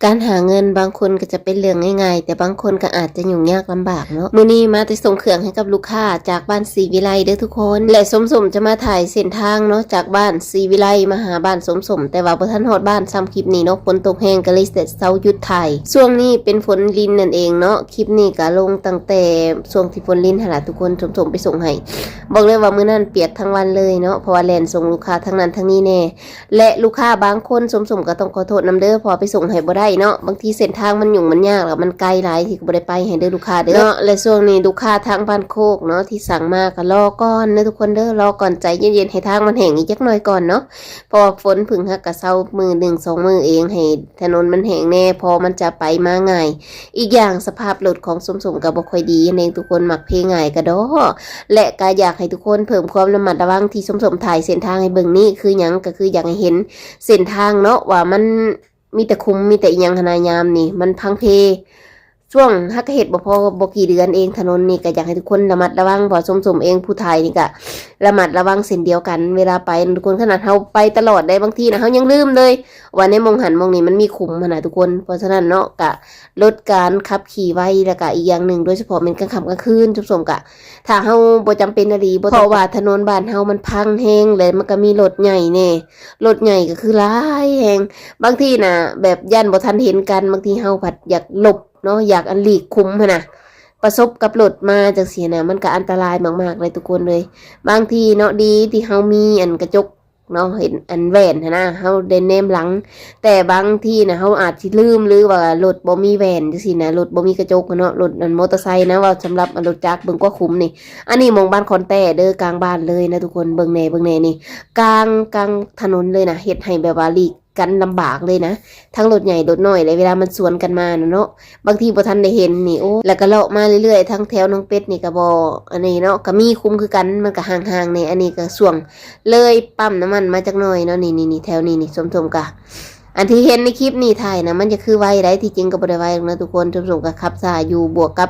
ການຫາເງິນບາງຄົນກໍຈະເປັນເລື່ອງງ່າຍໆ ແຕ່ບາງຄົນກໍອາດຈະຫຍຸ້ງຍາກລຳບາກເນາະ. ມື້ນີ້ມາແຕ່ສົ່ງເຄື່ອງໃຫ້ກັບລູກຄ້າຈາກບ້ານສີວິໄລເດີທຸກຄົນ ແລະ ສົມໆຈະມາຖ່າຍເສັ້ນທາງເນາະ ຈາກບ້ານສີວິໄລມາຫາບ້ານສົມໆ ແຕ່ວ່າບໍ່ທັນຮອດບ້ານຊ້ຳ. ຄລິບນີ້ເນາະ ຝົນຕົກແຮງກໍເລີຍເຊົາຢຸດຖ່າຍ. ຊ່ວງນີ້ເປັນຝົນລິນນັ້ນເອງເນາະ. ຄລິບນີ້ກໍລົງຕັ້ງແຕ່ຊ່ວງທີ່ຝົນລິນຫັ້ນລະທຸກຄົນ ສົມໆໄປສົ່ງໃຫ້. ບອກເລີຍວ່າມື້ນັ້ນປຽກທັງວັນເລີຍເນາະ ເພາະວ່າແລ່ນສົ່ງລູກຄ້າທັງນັ້ນທັງນີ້ແດ່. ແລະ ລູກຄ້າບາງຄົນສົມໆກໍຕ້ອງຂໍໂທດນຳເດີ ເພາະວ່າໄປສົ່ງໃຫ້ບໍ່ໄດ້ເນາະ. ບາງທີເສັ້ນທາງມັນຫຍຸ້ງມັນຍາກ ແລ້ວມັນໄກຫຼາຍ ທີ່ກໍບໍ່ໄດ້ໄປໃຫ້ເດີລູກຄ້າເດີເນາະ. ແລະ ຊ່ວງນີ້ລູກຄ້າທາງບ້ານໂຄກເນາະ ທີ່ສັ່ງມາກໍລໍກ່ອນເດີທຸກຄົນເດີ ລໍກ່ອນ ໃຈເຢັນໆ ໃຫ້ທາງມັນແຫ້ງອີກຈັກໜ່ອຍກ່ອນເນາະ ເພາະວ່າຝົນເພິ່ງຫາກະເຊົາມື້ໜຶ່ງສອງມື້ເອງ ໃຫ້ຖະໜົນມັນແຫ້ງແດ່ ພໍມັນຈະໄປມາງ່າຍ. ອີກຢ່າງສະພາບລົດຂອງສົມໆກໍບໍ່ຄ່ອຍດີແນງ ທຸກຄົນມັກເພງ່າຍກະດໍ. ແລະ ກະຢາກໃຫ້ທຸກຄົນເພີ່ມຄວາມລະມັດລະວັງ ທີ່ສົມໆຖ່າຍເສັ້ນທາງໃຫ້ເບິ່ງນີ້ ຄືຫຍັງ? ກໍຄືຢາກໃຫ້ເຫັນເສັ້ນທາງເນາະ ວ່າມັນມີແຕ່ຂຸມ ມີແຕ່ອີ່ຫຍັງຫັ້ນນະ ຍາມນີ້ມັນພັງເພ. ຊ່ວງຫາກະເຮັດບໍ່ພໍບໍ່ກີ່ເດືອນເອງ ຖະໜົນນີ້ ກໍຢາກໃຫ້ທຸກຄົນລະມັດລະວັງ ເພາະສົມໆເອງຜູ້ຖ່າຍນີ້ກະລະມັດລະວັງເຊັ່ນດຽວກັນ ເວລາໄປທຸກຄົນ. ຂະໜາດເຮົາໄປຕະຫຼອດໄດ໋ ບາງທີນະ ເຮົາຍັງລືມເລີຍວ່າໃນໝ່ອງຫັ້ນໝ່ອງນີ້ມັນມີຂຸມຫັ້ນນະທຸກຄົນ. ເພາະສະນັ້ນເນາະ ກະ ລົດການຂັບຂີ່ໄວ ແລ້ວກະອີກຢ່າງໜຶ່ງ ໂດຍສະເພາະແມ່ນກາງຄ່ຳກາງຄືນ ສົມໆກະ ຖ້າເຮົາບໍ່ຈຳເປັນອີ່ຫຼີ ບໍ່ ເພາະວ່າຖະໜົນບ້ານເຮົາມັນພັງແຮງ ແລະ ມັນກະມີລົດໃຫຍ່ແດ່ ລົດໃຫຍ່ກໍຄືຫຼາຍແຮງ. ບາງທີນະ ແບບຢ້ານບໍ່ທັນເຫັນກັນ ບາງທີເຮົາພັດຢາກຫຼົບເນາະ ຢາກອັນຫຼີກຂຸມຫັ້ນນະ ປະສົບກັບລົດມາຈັ່ງຊີ້ນະ ມັນກະອັນຕະລາຍມາກໆເລີຍທຸກຄົນເລີຍ. ບາງທີເນາະ ດີທີ່ເຮົາມີອັນກະຈົກ ເນາະ ເຫັນອັນແວ່ນຫັ້ນນະ ເຮົາໄດ້ແນມຫຼັງ. ແຕ່ບາງທີນະ ເຮົາອາດຊິລືມ ຫຼືວ່າລົດບໍ່ມີແວ່ນຈັ່ງຊີ້ນະ ລົດບໍ່ມີກະຈົກຫັ້ນເນາະ ລົດອັນມໍເຕີໄຊນະ ເວົ້າສຳລັບອັນລົດຈັກເບິ່ງກວ່າຂຸມນີ້. ອັນນີ້ໝ່ອງບ້ານຄອນແຕ້ເດີ ກາງບ້ານເລີຍນະທຸກຄົນ. ເບິ່ງແດ່ ເບິ່ງແດ່ນີ້ ກາງ ກາງຖະໜົນເລີຍນະ ເຮັດໃຫ້ແບບວ່າຫຼີກກັນລຳບາກເລີຍນະ ທັງລົດໃຫຍ່ລົດນ້ອຍ ແລະ ເວລາມັນສວນກັນມານະເນາະ ບາງທີບໍ່ທັນໄດ້ເຫັນນີ້. ໂອ້ ແລ້ວກໍເລາະມາເລື້ອຍໆ ທາງແຖວໜອງເປັດນີ້ກໍບໍ່ ອັນນີ້ເນາະ ກໍມີຂຸມຄືກັນ ມັນກໍຫ່າງໆແດ່. ອັນນີ້ກໍຊ່ວງເລີຍປ້ຳນ້ຳມັນມາຈັກໜ່ອຍເນາະ. ນີ້ໆໆ ແຖວນີ້ນີ້ ສົມໆກະ ອັນທີ່ເຫັນໃນຄລິບນີ້ຖ່າຍນະ ມັນຈະຄືໄວໄດ໋ ທີ່ຈິງກໍບໍ່ໄດ້ໄວດອກນະທຸກຄົນ. ສົມໆກໍຂັບຊ້າຢູ່ ບວກກັບ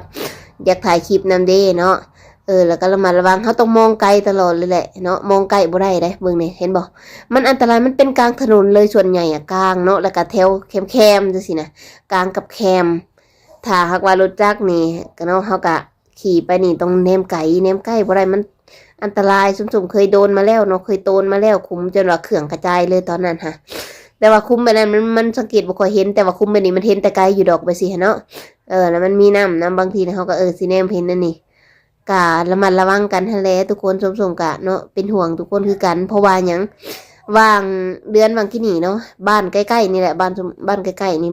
ຢາກຖ່າຍຄລິບນຳເດ້ເນາະ. ເອີ ແລ້ວກໍລະມັດລະວັງ ເຮົາຕ້ອງມອງໄກຕະຫຼອດເລີຍແຫຼະເນາະ ມອງໃກ້ບໍ່ໄດ້ເດ້. ເບິ່ງນີ້ ເຫັນບໍ່ ມັນອັນຕະລາຍ ມັນເປັນກາງຖະໜົນເລີຍ ສ່ວນໃຫຍ່ອະກາງເນາະ ແລ້ວກໍແຖວແຄມໆຈັ່ງຊີ້ນະ ກາງກັບແຄມ. ຖ້າຫາກວ່າລົດຈັກນີ້ກະເນາະ ເຮົາກະຂີ່ໄປນີ້ຕ້ອງແນມໄກ ແນມໃກ້ບໍ່ໄດ້ ມັນອັນຕະລາຍ. ສົມໆເຄີຍໂດນມາແລ້ວເນາະ ເຄີຍໂຕນມາແລ້ວ ຂຸມຈົນວ່າເຄື່ອງກະຈາຍເລີຍຕອນນັ້ນຫະ. ແຕ່ວ່າຂຸມແບບນັ້ນມັນ ມັນສັງເກດບໍ່ຄ່ອຍເຫັນ ແຕ່ວ່າຂຸມແບບນີ້ມັນເຫັນແຕ່ໄກຢູ່ດອກ ແບບຊີ້ຫັ້ນເນາະ. ເອີ ແລ້ວມັນມີນ້ຳນຳ ບາງທີເຮົາກໍ ເອີ ຊິແນມເຫັນອັນນີ້ ກະລະມັດລະວັງກັນຫັ້ນແຫຼະທຸກຄົນ. ສົມໆກະເນາະ ເປັນຫ່ວງທຸກຄົນຄືກັນ ເພາະວ່າຫຍັງ ຫວ່າງເດືອນຫວ່າງກີ້ນີ້ເນາະ ບ້ານໃກ້ໆນີ້ແຫຼະ ບ້ານ ບ້ານໃກ້ໆນີ້